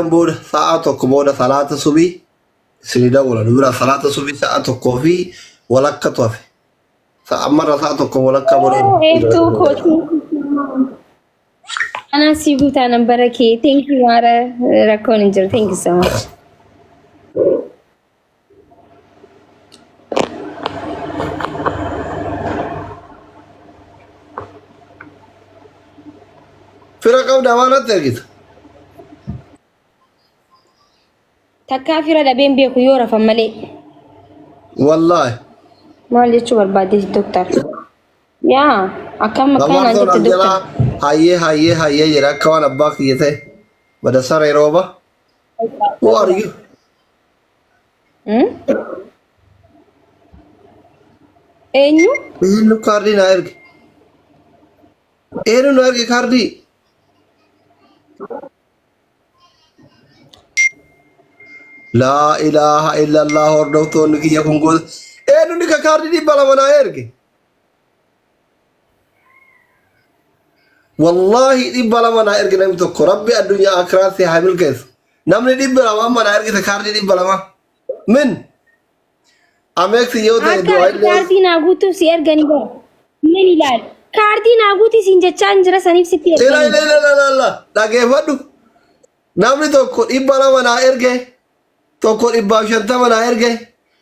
Booda sa'a tokko booda salaata subii isinii dawwala. Nu bira salaata subii sa'a tokkoo fi walakkatu hafe. Sa'a ammarra sa'a tokko walakkaa booda. Oh, Eebtuu kootii. Anaa sii guutaa nambara kee. Thank you maara rakkoon hin jiru. Thank you so much. Fira qabda waan natti ergita. Takkaa fira dhabeen beeku yoo rafan malee. Wallaahi. Maal jechuu barbaaddeeti doktar? Yaa akkam akkaan naan Namartoon jette as doktar. jalaa hayyee hayyee hayyee jedha akka waan abbaa kiyya ta'e. Bada saree rooba. Who are you? Hmm? Eenyu? Eenyu kaardii naa erge? Eenyu naa erge kaardii? Laa ilaaha illallah hordoftoonni kiyya kun goota. Eenyu ni ka kaardii 200 naa erge? Wallaahi 200 naa erge namni tokko. Rabbi addunyaa akiraa si haa milkeessu. Namni 200 amma naa ergite kaardii 200. Min ameeksi yoo ta'e Akka du'aa illee kaardii naa guutuuf si ergani bara. Min ilaali. Kaardii naa guutii siin jechaa hin jira saniif sitti Ila ergani. ila ila ila ila dhageeffadhu. Namni tokko 200 naa erge, tokko 150 naa erge,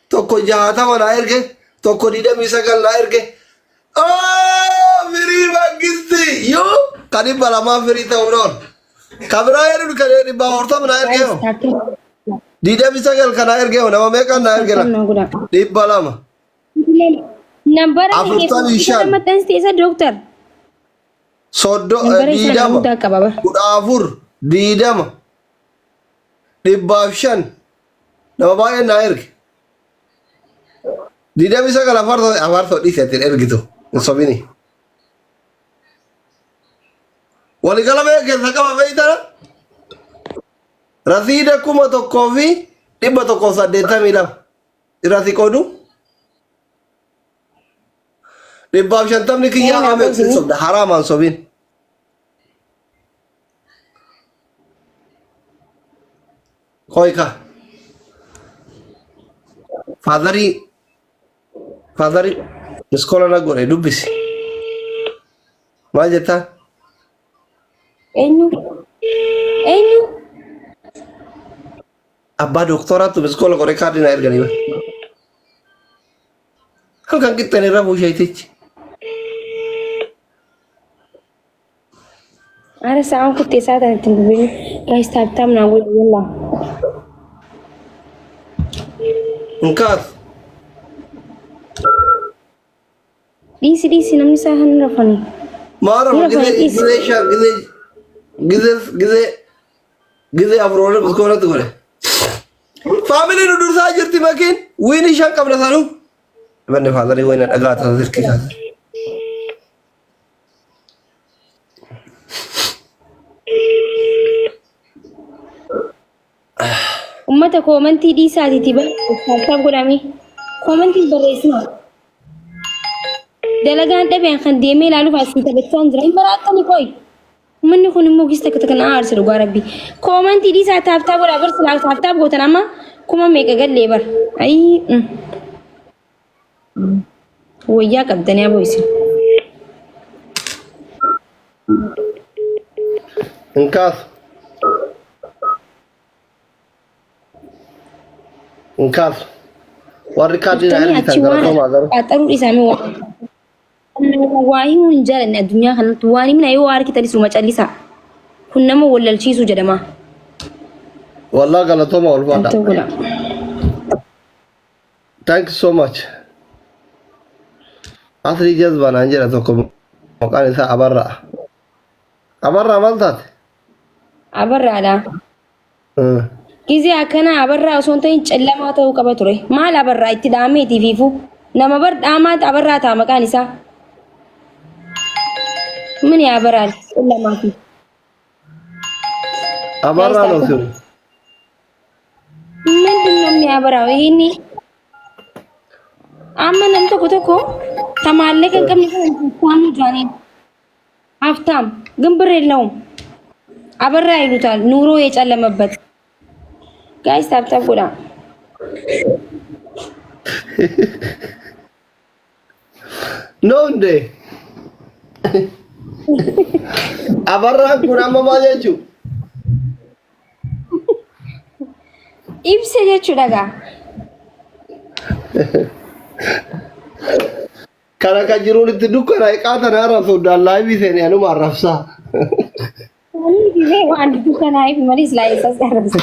tokko 60 naa erge, tokko 29 naa erge. Oh, firii mangisti yoo kan 200 firii ta'uu noon. Kan biraa jedhu kan 140 naa erge Guys, hoo. tap tap 29 kan naa erge hoo nama meeqaan naa erge tap laa? naa godhaa. 200. Nambara kee Afurtamii keessatti shan. maxxansite isa dooktar. Nambara isaa nama 20 guddaa qaba bara. 14 20 105 nama baay'een naa erge. 29 afarsoo afarsoo dhiise ittiin ergitu hin sobini. Waligala meeqa keessa qaba beeytana? Rasiida 1182 irraa si qoodu. 150 kiyyaa Ee, ameex hin sobda haraamaan sobin. Qoy ka. Faadarii faadarii miskoola na godhe dubbisi. Maal jettaa? Eenyu? Eenyu? Abbaa doktoraatu miskoola godhe kaardii na erganii bara. Halkan qixxeen irra buusheetichi. Ara sa'aan kuttee isaa tan ittiin dubbinu. Guys tap tap naa godhi yallaa. Hin kaasu. Dhiisi dhiisi namni isaa hin rafani. Maara Ni gizee rafani dhiisi. gizee shan gizee gizee gizee gizee afur waliin miskoolatti godhe. Faamilii nu dursaa jirti makiin wiinii shan qabna sanuu. Manni faadarii wayina dhagaa ta'a silkii kaasa. Ummata koomantii dhiisaatiiti tap tap godhame. Koomantii barreessina. Dalagaan dhabeen kan deemee ilaaluuf asii taphachaa hin jira. Hin maraattani qoy. Uummanni kun immoo gis takka takka na aarsa dhugaa rabbi. Koomantii dhiisaa tap tap godhaa bar silaa tap tap gootan amma kuma meeqa gallee bar. Ayii. Wayyaa qabdanii aboo isin. Hin kaasu. Hin kaasu. Warri kaardii na Dhuftanii ergitan achi waan galatoomaa garuu. qaxaruu dhiisaamee waa himuu hin jaalanne addunyaa kanatti waan himna yoo argitanis numa callisaa. Kun nama wallalchiisuu jedhama. Wallaa galatoomaa ulfaadha. Ta'uu godha. Thank you so much. Asli jazba naan jedha tokko maqaan isaa Abarraa. Abarraa maal taate? Abarraadha. Gizee akkanaa abarraa osoo hin ta'in cellamaa ta'uu qaba ture. Maal abarraa itti dhaameetii fiifu? Nama bar dhaamaa abarraa ta'a maqaan isaa. Mini abarraa cellamaa fi. Abarraa ነው ስሙ። ምንድን ነው የሚያበራው? ይሄኔ amma nam tokko tokko tamaallaqa hin qabne kan ሀብታሙ ጃኔ ሀብታም ግን ብር የለውም። አበራ ይሉታል። ኑሮ የጨለመበት Guys tap tap godhaa. No hundee. Abarraan kun amma maal jechuu? Ibse jechuudha gaa. Kana kan jiruun itti dukkana iqaa tana arrabsu laayivii seene anuma arrabsaa. Waan dukkanaa'eef malee silaa eessas arrabsa.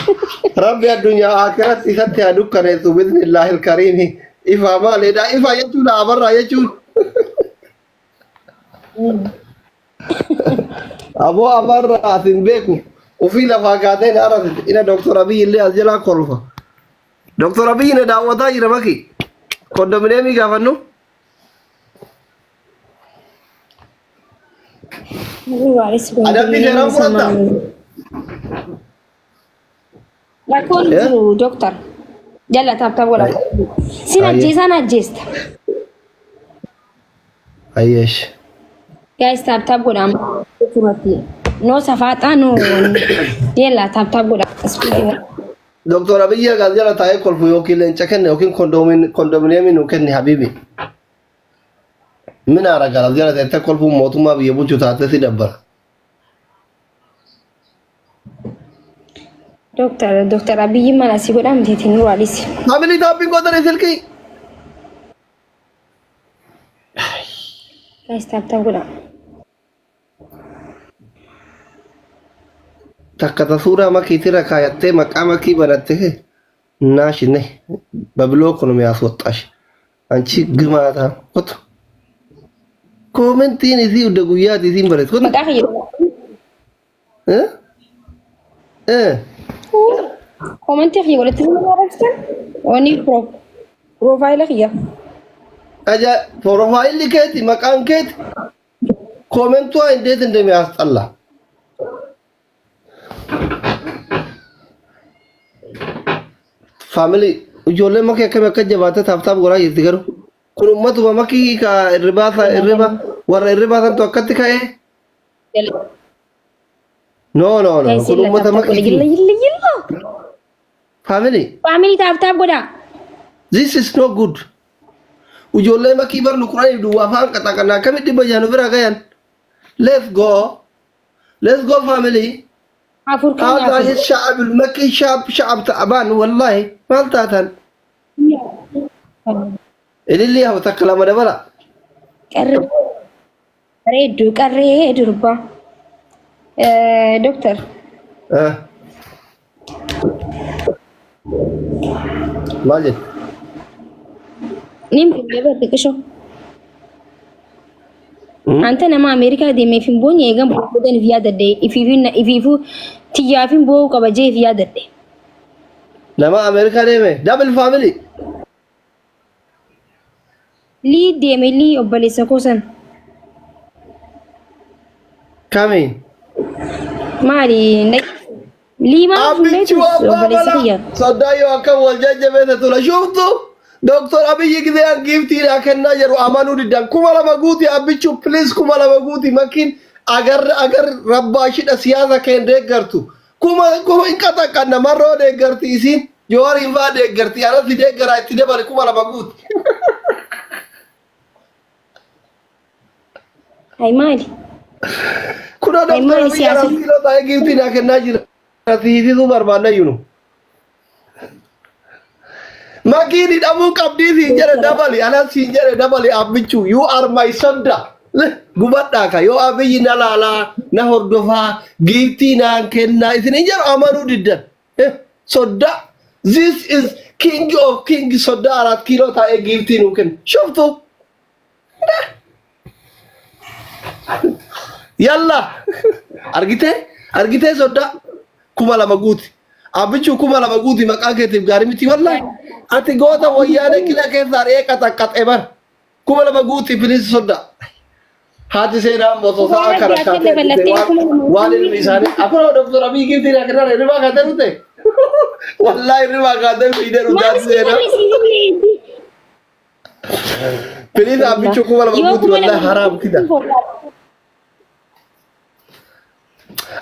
Rabbi addunyaa akiratti isatti haa dukkaneessu bismillahil kariimi. Ifaa maaliidha? Ifaa jechuudha abarraa jechuun. Aboo abarraa as hin beeku. Ofii lafaa kaatee na arrabsite. Ina Dooktor Abiy illee as jalaa kolfa. Dooktor Abiy na daawwataa jira maki. Kondominiyeemii gaafannu. Adabbii seeraan fudhatta? Rakkoon Eh? jiru doktar. Jalla tap tap godha. Sin Ayyee. ajjeesaan ajjeesta. Ayyeesh. Guys tap tap godha amma irratti. No safaaxaa no yella tap tap godha. Doktor Abiyyi as jala taa'ee kolfu yookiin leenca kenne yookiin kondominiyeemii nu kenne habiibi. Min haara gara as jala teessee kolfuun mootummaa biyya bulchu taatee si dabbara. Doktar Doktar Abiyyi maal asii godhaa miti nurraa dhisi. Family tapping gootanii silkii. Guys tap tap godha. Takka ta suuraa makiitirra kaayattee maqaa makii banattee ናሽ ነይ በብሎክ ነው የሚያስወጣሽ። አንቺ ግማታ ኮቱ ኮመንቲን እዚ ወደ ጉያት እዚህም በረት ኮቱ Maqaa kiyya. እ እ Koomantii kiyya walitti nama arrabsitan. Wanni piroofaayila kiyya. አጃ ፕሮፋይል ከቲ መቃን ከቲ ኮመንቷ እንዴት እንደሚያስጠላ ፋሚሊ ijoollee makii akkami akka jabaate taaptaap godhaa jirti garuu kun ummatuma makii ka irribaa irriba warra irribaa santu akkatti ka'ee no no no Guys kun yella ummata tap tap godha. makiiti Yella yella yella. family Family tap tap godha. this is no good ijoollee makii barnu quraaniif duwwaa afaan qaxaqannaa akkamitti dhibba jaanu bira gayan let's go let's go family Afur kan هذا afur. الشعب المكي شعب شعب تعبان والله ما تاتن اللي هو تكلم دبلا Qarree bareedduu qarree durbaa. Doktar اه ماجد niin bilbilee bar xiqqisho. Anta nama Ameerikaa deemeef hin boonye eegan boodan if yaadadhe ifiifuu tiyyaaf hin boo'uu qaba jee if yaadadhe. nama Ameerikaa deeme double family Lii deeme lii obboleessa koo san. kami Maali lii maal abbichu fuulleetus abbaa obboleessa mala kiyya. soddaayyoo akkam wal jajjabeessa tura shuftu Doktor Abiyyi gisee an giiftiidhaa kennaa jedhu amanuu diddan 2000 guuti abbichu please 2000 guuti makiin agar agar rabbaashidha siyaasa keen deeggartu kuma kuma hin qaxaqqanna marroo deeggarti isiin jooriin faa deeggarti anatti deeggaraa itti dabale 2000 guuti. Hay maali? Kunoo Hay Doktor maali Abiyyi siyaasa? aras kiiloo taa'ee giiftiidhaa kennaa jira. Siisisuu barbaanna iyyuu. Makiin hidhamuu qabdii siin jedhe dabali anas siin jedhe dabali abbichu you are my sodda gubadhaa ka yoo abiyyi na laalaa na hordofaa giiftii naan kennaa isin hin jedhu amanuu diddan sodda this is king of king sodda arat kiiloo taa'ee giiftii nuu kenna shuftu yalla argitee argitee sodda 2000 guuti abbichu 2000 guuti maqaa keetiif gaarii miti wallahi ati goota wayyaanee qila keessaa re'ee qaxaqqaxee bar 2000 guuti please sodda haati seenaa osoo sa'a Waan kana adda kaatee adda argite ballattee waan 2000 waan ilmi isaanii akkuma doktor Abiy giiftii naa kennaa hirribaa kaatee dhufte wallahi hirribaa kaatee fiidee dhufte Maal haati si seenaa malee si himne please abbichu 2000 Yoo guuti kuma wallahi lama haraam kida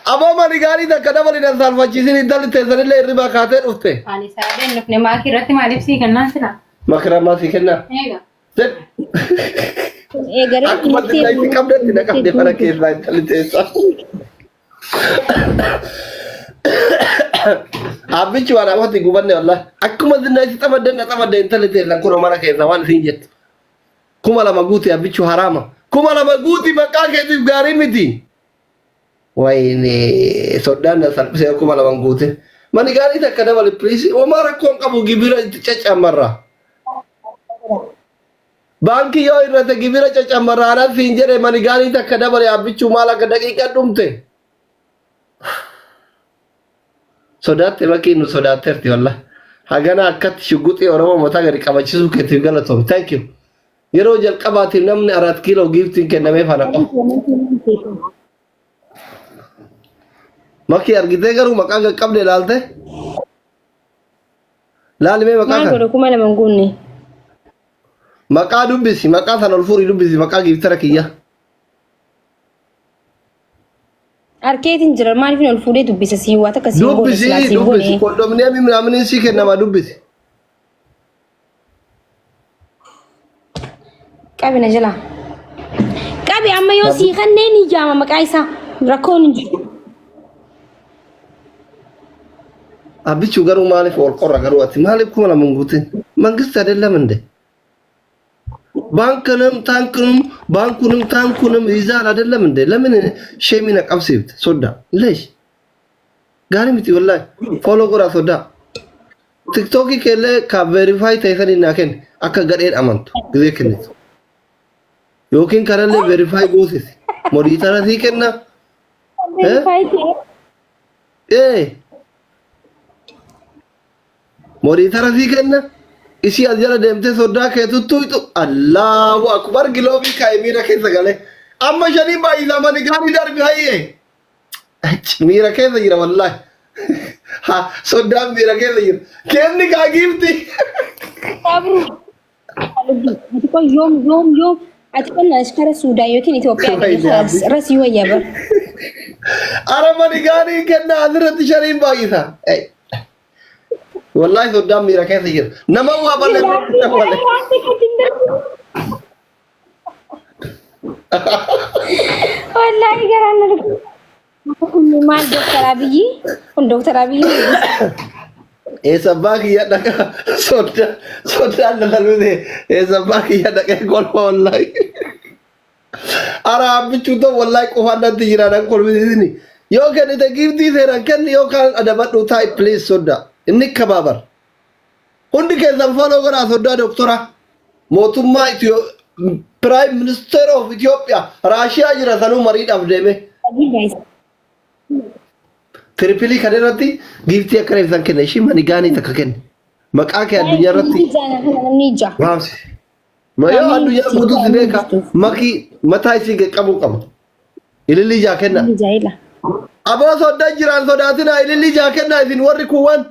Aboo mani gaarii takka dabali nan saalfachiisin intalli teessanillee hirribaa kaatee dhufte. Ani saaleen dhufne maakii irratti maaliif sii kennaan sila? Makiramaa sii kennaa. Eega. Zed. Eegalee Akkuma natti xinnaa itti qabdetti na qabde mana keessaa intalli teessaa. Abbichi waan amatti gubanne wallahi. Akkuma xinnaa itti xamadde na xamadde intalli teessan kunoo mana keessaa waan isiin jettu. 2000 guuti abbichu haraama. 2000 guuti maqaa keetiif gaarii miti. Wayne soddaan na salphisee 2000 guute. Mani gaarii takka dabali please. Homaa rakkoon qabu gibira itti caccamarra. Baankii yoo irrate gibira caccamarra anaan siin jedhe mani gaarii takka dabali abbichuu maal akka daqiiqaa dhumte. Sodaatte bakki nu sodaatteerti wallah. Hagana akkatti shugguxii Oromoo mataa gadi qabachisuu keetiif galatoomi. Thank you. Yeroo jalqabaatiif namni araat kiiloo giiftiin kennamee fana qofa. Makii argitee garuu maqaa qaqqabde ilaalte? Laalimee maqaa Maal kana. godhe 2000 hin guunne. Maqaa dubbisi maqaa sana ol fuudhii dubbisi maqaa giiftara kiyya. Arkeetiin jira maaliif ol fuudhee dubbisa siin waa takka siin goone silaa Dubbisi siin dubbisi goone. kondominiyeemii minaaminii sii kennama dubbisi. Qabi na jalaa. Qabi amma yoo sii kennee ni jaama maqaa isaa rakkoon hin jiru. Abbichuu garuu maaliif ol qorra garuu ati maaliif 2000 hin guutin? Mangisti adelam inde. ባንክንም ታንክንም ባንኩንም ታንኩንም ይዛል አይደለም እንዴ? ለምን ሼሚና ቀብሲብት ሶዳ ለሽ ጋሪ ምቲ ወላሂ ፎሎ ጎዳ ሶዳ ቲክቶክ ከለ ካ ቬሪፋይ ተይሰን ናከን አከ ገዴን አመንቱ ጊዜ ከንት ዮኪን ከረለ ቬሪፋይ ጎሲስ ሞዲተራ ሲከና Verify ta'e. ኤ Moniitara sii kenna. Isii as jala deemtee soddaa kee tuttuutu Allahu akbar giloobii kaa'e miira keessa galee. Amma shanii baay'isaa mani gaarii darbi hayyee. Miira keessa jira wallaahi. Ha soddaan miira keessa jira. Kenni kaa giifti. Sabru. Ati qoy yoom yoom yoom ati qonna ashkara Suudaan yookiin Itoophiyaa gadi Wayne kalaas abbi. rasii wayya bar. Ara mani gaarii kenna asirratti shaniin baay'isa. Wallaahi soddaan miira keessa jira. Nama waa balleessu malee. Wallaahi garaan na dhukkube. Kun maal Dooktar Abiyyi? Kun Dooktar Abiyyi. Eessa abbaa kiyya dhaqa sodda soddaan na lalmise eessa abbaa kiyya dhaqee kolfa wallaahi. Ara abbichuu ta'u wallaahi qofaan natti jira nan kolfisiisni. Yoo kennite giiftii seeraan kenni yookaan adabadhu taa'i please sodda. Inni kabaabar. Hundi keessan follow godhaa soddaa doktora. Mootummaa Itiyoo Prime Minister of Ethiopia Raashiyaa jira sanuu mariidhaaf deeme. Tiripilii kan irratti giiftii akkana ibsan kenne ishii manigaanii takka kenne. Maqaa kee addunyaa irratti Namni ija. waamsi. Mayoo addunyaa guutuu si beeka makii mataa isii qaqqabuu qaba. Ilillii ijaa kenna. Namni ija ila. Aboo soddaan jiraan sodaatinaa ilillii ijaa kennaa isin warri kuuwwan.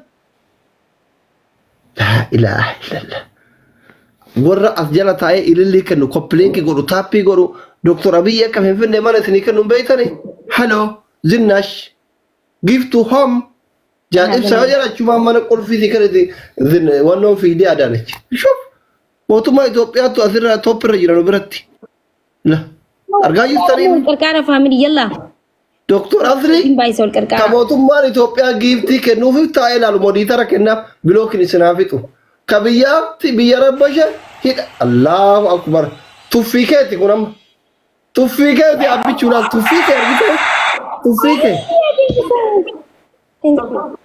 Laa ilaaha illallah. Warra as jala taa'ee ilillii kennu koppiliinki godhu taappii godhu Dr. Abiyyi akka Finfinnee mana isinii kennu hin beektani. Hello Zinnash give to home jaal ibsa yoo jedha achumaan mana qulfii sii kenniti wannoon fiidee Adaanech. Shuf mootummaa Itoophiyaatu asirra toppirra jira nu biratti. La argaa jirtanii Wal qarqaara faamilii yallaa. Doktor Asli Hin baay'isa wal ka qarqaara. mootummaan Itoophiyaa giiftii kennuufiif taa'ee ilaalu modiitara kennaaf bilookin isin haa fixu. Ka biyyaatti biyya rabbashe hidha. Allahu akbar. Tuffii keeti kun amma. Tuffii keeti abbichuu laal tuffii kee argitee tuffii kee. Thank you.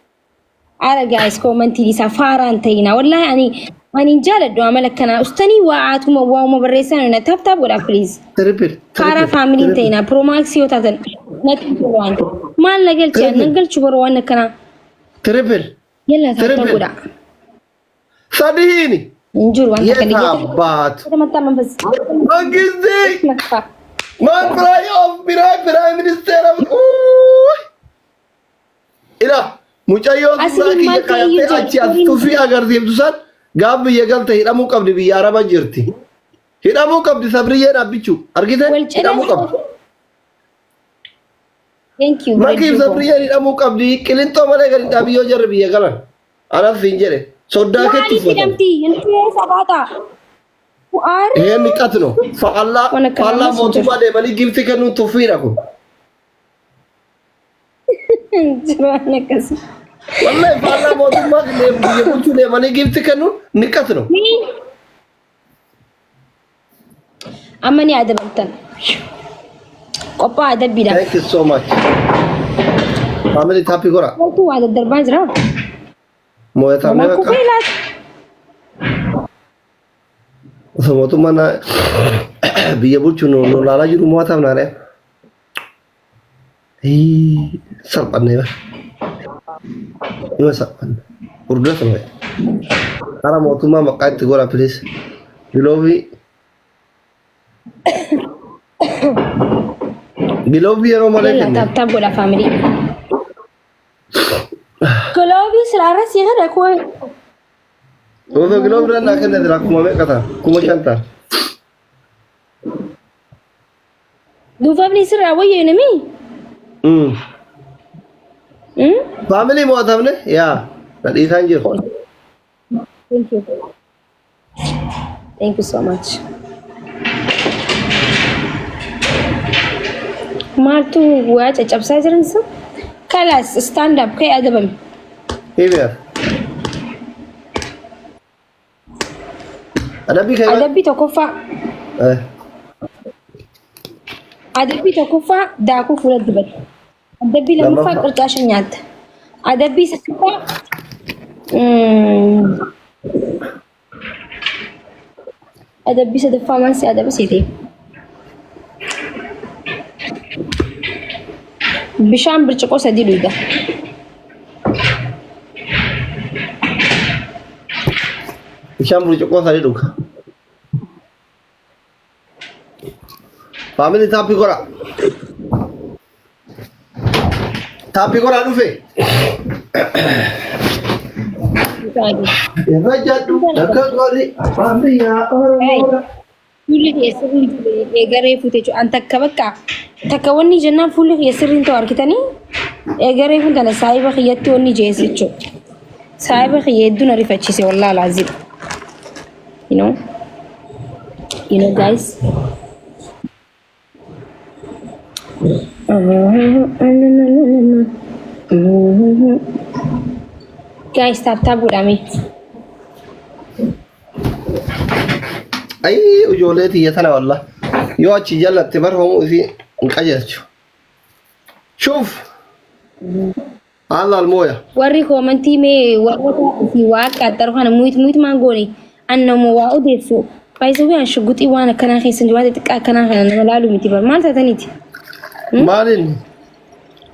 Ara guys koomantii isaa faaraan ta'ina. Wallahi ani hin jaaladhu amala akkanaa. Ustanii waa haatuma waa'uma barreessan na tap tap godha please. Triple Faaraa triple faamiliin triple ta'ina. Promax yoo taatan natti hin tolu waan. Maal na galche nan triple galchu baroo waan akkanaa. triple Yalla tap tap triple godha. sadiini Hin jiru waan takka የት liyyata. አባቱ Mataa manfas. መንግስት Makfaa. ማን ፕራይ ኦፍ ፕራይ ሚኒስቴር ኦፍ Ila mucayyoo suuraa Asliin kiyya maal ta'ee kaayattee achi as jiru? tuffii agarsiiftu san gaaf biyya galte hidhamuu qabdi biyya araba jirti. Hidhamuu qabdi sabriyyeen abbichuu argite Wal hidhamuu cinaa qabdi. Thank you. Makiif bareedduu koo. sabriyyaan hidhamuu qabdi. Qilinxoo malee gadi dhaabi yoo jarri biyya galan. Anaaf siin jedhe. Soddaa keetti Maaliif uffatan. hidhamti? Inni sabaata. Aaree. Isheen niqatno. Faallaa Waan akkanaa faallaa ammas hin jiru. mootummaa deemanii gifti kennuun tuffiidha kun. Jiru waan akkasii. Wallahi faallaa mootummaa biyya bulchuu deemanii gifti kennuun niqatno. Amma ni adabamtan. Qophaa adabbiidha. Thank you so much. Family taappii godha. Maaltu waa daddarbaa jira? Moo'atamne Namaan bakka. kufee laata? Osoo mootummaan biyya bulchu nu nu laalaa jiru moo'atamna ree. Salphannee bara. Ima salphanne. Hordofaa ture. Hara mootummaa maqaa itti godha please. Giloovii. Giloovii yeroo malee Yalla kenne. taap taap godha faamilii. Giloovii silaarra sii kana koo. Osoo giloovii irra naa kenne jira kuma meeqa ta'a? 5000 ta'a. Duufafni sirraa wayyo nami. Faamilii mo'atamne yaa na dhiisaan jiru. Thank you. Thank you so much. Maaltu waa caccabsaa jiran isa? Kalaas stand up ka'e adabame. Hibeer. Adabbii kee Adabbii tokkoffaa. Eh. Adabbii tokkoffaa daakuu fuula dibata. Adabbii lammaffaa Lammaffaa. qircaa shan nyaatta. Adabbii sadaffaa adabbii sadaffaa maal si adaba seete? Bishaan birciqoo sadii dhugda. Bishaan burcuqqoo sadii dhuga. Faamilii taappii godha. Taappii godhaa dhufe. Irra jadhu dakka godhi afaan biyyaa Oromoodha. Fuulli kee sirriin eegaree fuute jechuudha. An takka bakka takka wanni jennaan fuulli kee sirriin ta'u argitanii eegaree kun tana saahiba kiyyatti wanni jees jechuudha. Saahiba kiyya hedduu na rifachiise wallaahi laazim. You know? You know guys? Guys, tap tap godhame. Ayii ijoollee tiyya tana wallah. Yoo achi jallatte bar hoomuu isii hin qajeelchu. Shuuf. Haala almooya. Warri koomantii mee warroota fi waa qaxxaru kana muyit muyit maan goone annamo waa odeessu. Baay'isawwi an shugguxii waan akkanaa keessa hin jiru waan xixiqqaa akkanaa kana nama laalu miti bar maal taataniiti? Maaliin?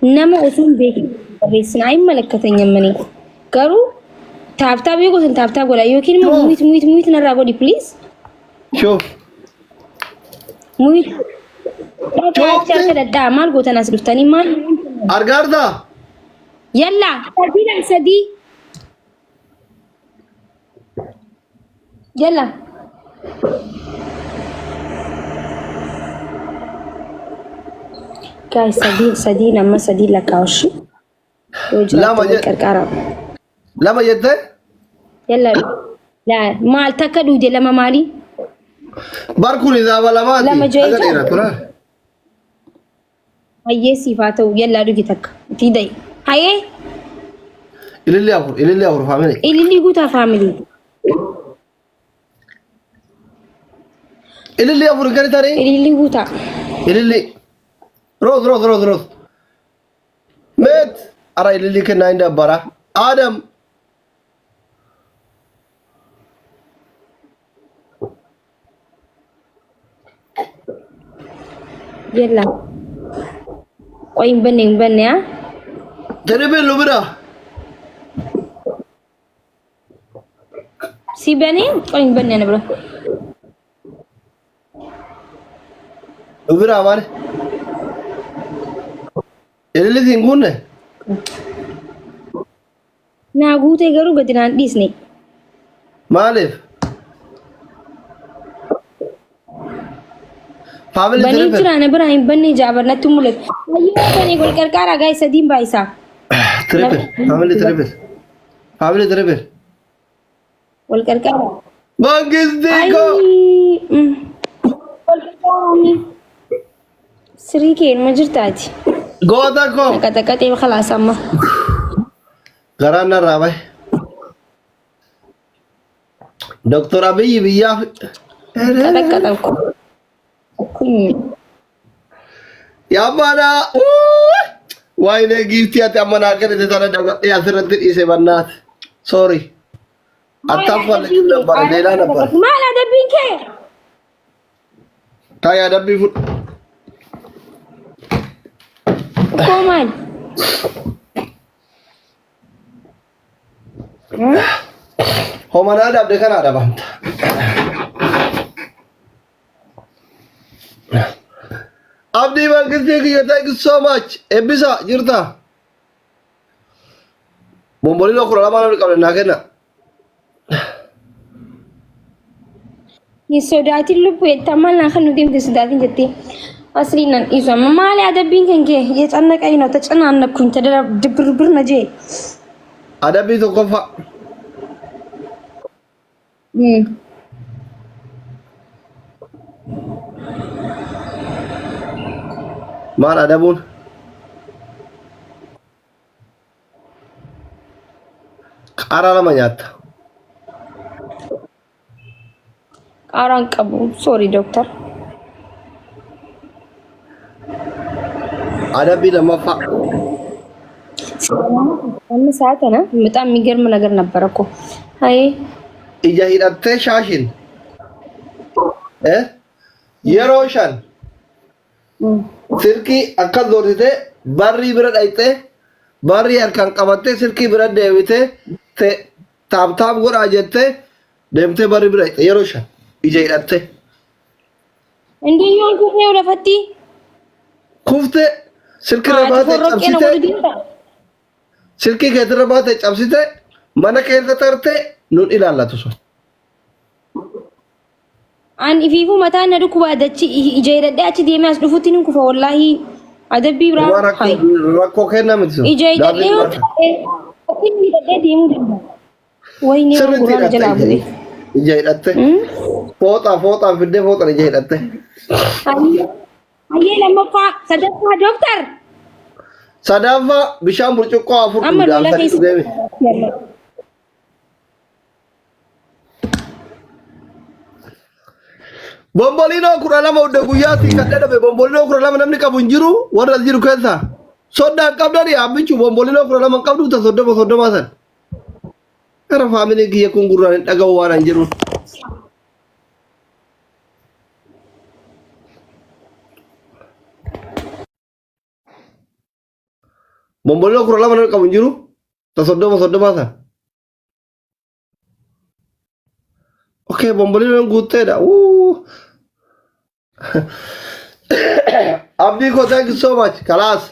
Nama osoo hin beekin barreessina ayi malakkatan yammanii. Garuu taaptaap yoo gootan taaptaap godha yookiin immoo Shuf. muyit muyit muyit narraa godhi please. Shuuf. Muyit. Dhaqaa achi harka Shufti. dhadhaa maal gootan as dhuftanii maal? Argaartaa? Yalla sadii lama sadii. Yalla. Guys sadii sadii nama sadii lakkaa'ushi. Yoo Lama jiraattan wal jedhe. qarqaaraa. Lama jettee? Yalla. Laa maal takka dhuude lama maali? Bar kun hisaaba lamaati. Lama jee Aga dheeratu laal. Hayyee siif haa ta'u yallaa dhugi takka. Itti da'i. Hayyee Ililli afur, ililli afur faamili. ilillii guutaa faamilii. Ililli afur hin kenitanii? Ilillii guutaa. Ililli. Roos, roos, roos, roos. Meet. Ara ililli kennaa hin dabbara. Adam. Yalla. Qoy hin banne hin banne haa. Tiribiin nu bira. Si banee qoy hin banne ana bira. Nu biraa maali? Ililli siin guunne? Naa guutee garuu gadi naan dhiisne. Maaliif? Family Banee triple. jira na biraa hin banne jaabar natti mul'atu. Hayyee banee wal qarqaaraa gaa'e sadiin baay'isaa. Triple. Family triple. Family triple. Wal qarqaaraa. Mangistii koo. Ayii. Wal qarqaaraa. Sirii kee ilma jirtaati. Goota koo. Qaxaqaxee khalaas amma. Garaan narraa bahe. Doktor Abiyyi biyyaaf. Qaxaqaxan kun. Yaa baanaa. Waayinee giiftii ati amma naa kennite tana dagadhee asirratti dhiise bannaati. Sorry. Attaan falliqim nabbara leelaa nabbara. Maal adabbiin kee? Taayaa adabbii fudhu. Koo maal? Homanaa dhabde kana adabamta. Abdii Mangistii kiyya thank you so much. Ebbisa jirta. Bombolino 12 namni qabne naa kenna. Hin sodaatin lubbu jettaa maal naa kan nuti himte sodaatin jettee asliin nan dhiisu amma maali adabbiin kan kee የጨነቀኝ ነው ተጨናነኩኝ ድብርብር ነጄ Adabbii tokkoffaa. Maal adabuun? Qaaraa lama nyaatta. Qaaraan qabu sorry doctor. Adabbii lammaffaa. Amma ሰዓት ነ በጣም የሚገርም ነገር ነበረ እኮ አይ Ija hidhattee shaashin. Eh? Yeroo shan silkii akka doorsitee barrii bira dhayxee barrii harkaan qabattee silkii bira deebitee taap taap godhaa jettee deemtee barrii bira dhayxe yeroo shan ija hidhattee. እንዴ yoon kufee lafatti Kuftee silkirra haati baatee forroqqee na cabsitee godhu deemta. silkii keetirra baatee cabsitee mana keessa tartee nun ilaallatu sun. An ifiifuu mataan na dhukkuba dachi ija hidhadhee achi deemee as dhufutti ni kufa wallaahi adabbii Waan biraa rakkoo hayi. rakkoo kennaa miti sun. Ija hidhadhee Daandii yoo biraati. ta'e ofiin hidhadhee deemuu danda'a. Wayinee waan Sirriitti gurraan hidhatte jalaa ija bu'e. ija hidhatte. Fooxaa fooxaan fiddee fooxaan ija hidhatte. Hayyee hayyee lammaffaa sadaffaa dooktar Sadaffaa bishaan burcuqqoo afur amma dhugdaan lola sadii keessa. dhugeemi. Bomboliinoo 12 hunda guyyaatii kan dhadhabe bomboliinoo 12 namni qabu hin jiru warra as jiru keessaa. Soddaan qabdani abbichu bomboliinoo 12 hin qabdu ta 30 30 san. Gara faamiliin kiyya kun gurraan hin dhaga'u waan hin jiru. Bomboliinoo 12 namni qabu hin jiru ta 30 30 san. Okay, bomboliinoon guutteedha. Wuu. Abdii koo thank you so much. Kalaas.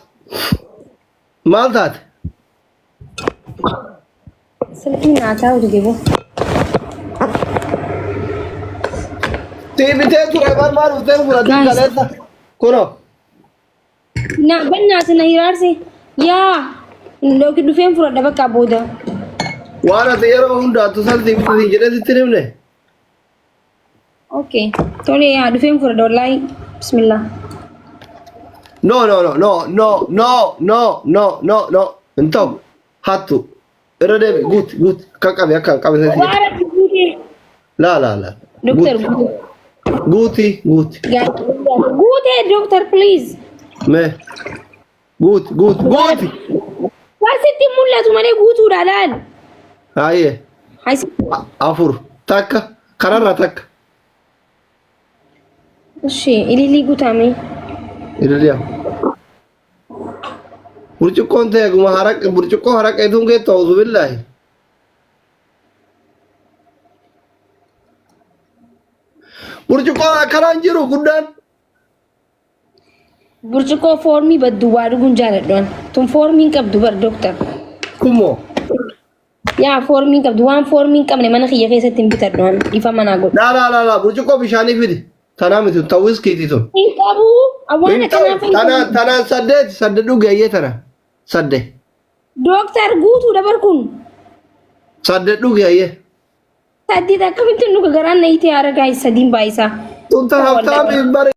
Maal taate? Silkii naa taa'u dide boo. Sii bitee ture bar maal dhuftee fudhatiin Guys. kaleessa. Kunoo. Na bannaati na hiraarse. Yaa looki dhufeen fudhadha bakka booda. Waan ati yeroo hundaattu san sii bitu siin jedhee sitti hin himne. Okay. Tole yaa dhufeen fudhadha wallaahi. Bismillah. No no no no no no no no no no hin ta'u hattu irra deebi guuti guuti akka qabe akka hin qabe san si jedhe. Waara guutee. Laa laa laa Doktar guuti guutee. guuti guuti Guutee doktar please. mee guuti guuti guuti Barsitti mul'atu malee guutuudha laal. haayee Haysi. afur takka kanarraa takka Ishee ililii guutame. ililiyaa burcuqqoon ta'e guma haraqe burcuqqoo haraqeetuun geettu auzu billaahi burcuqqoon akkanaan jiru guddaan Burcuqqoo foormii baddu waa dhuguun jaaladhu an. Tun foormii hin qabdu bar doktar. Kumoo. Yaa foormii hin qabdu waan foormii hin qabne mana kiyya keessatti hin bitadhu an. Dhiifama naa godhu. Laa laa laa laa burcuqqoo bishaanii fidi. Tanaa miti tun wiskiiti tun. Hin qabu. Waan Hin ta'u. akkanaa fayyadamu. Tanaan tanaan saddeet saddeet dhugi ayyee tana. Sadde. Dooktar guutuudha bar kun. Saddeet dhugi ayyee. Saddeet akkamitti nu garaan na hiitee haara gaa'is sadiin baay'isaa. Tun ta haftaamiin bare.